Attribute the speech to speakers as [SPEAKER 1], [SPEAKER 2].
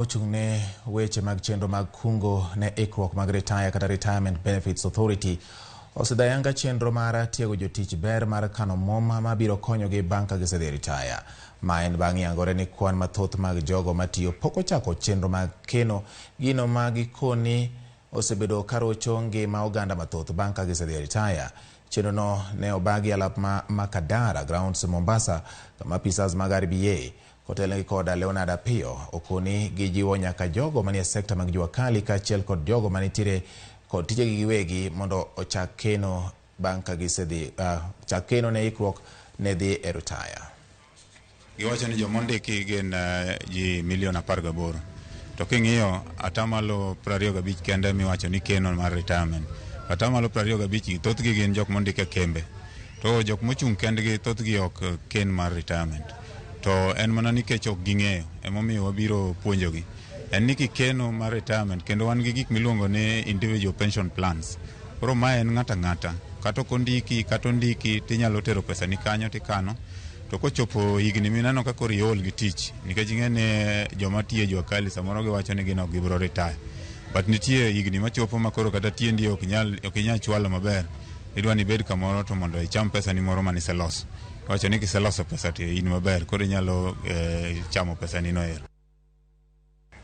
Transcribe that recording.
[SPEAKER 1] Ochung' ne weche mag chenro mag kungo ne ikruok mag ritaya kata Retirement Benefits Authority osidho ayanga chenro mar tiego jotich ber mar kano omwom mabiro konyogi bang' ka gisedhi e ritaya. Ma en bang' yangore ni kwan mathoth mag jogo matiyo pok ochako chenro mag keno, gino ma gikoni osebedo karocho ngima oganda mathoth bang' ka gisedhi e ritaya. Chenrono ne obagi alap ma Makadara Grounds Mombasa kama apisas mag RBA Kotelnegi kod Leonard Apiyo, okoni gijiwo nyaka jogo manie sekta mag jua kali kaachiel kod jogo manitiere kod tijegi giwegi mondo ochak keno bang' ka gisedhi chak keno ne ikruok ne dhi e ritaya.
[SPEAKER 2] Giwacho ni joma ondiki gin ji milion 18. To king'iyo atamalo 25 kende miwacho ni keno mar retirement. Atamalo 25 gi thothgi gin jok mondik e kembe. To jok mochung' kendgi thothgi ok ken mar retirement. To en mana nikech ok ging'eyo emomiyo wabiro puonjogi. En ni kikeno mar retirement kendo wan gi gik miluongo ni individual pension plans. Koro mae en ng'ato ang'ata kata ok ondiki kata ondiki tinyalo tero pesani kanyo tikano to kochopo higni mineno ka koro iol gi tich nikech ing'e ni joma tiyo e jua kali samoro giwacho ni gin ok gibiro retire but nitie higni machopo ma koro kata tiendi ok nyal ok inyal chwalo maber idwa ni ibed kamoro to mondo icham pesani moro maniseloso. Iwacho ni kiseloso pesa to in maber koro inyalo chamo pesani no ero.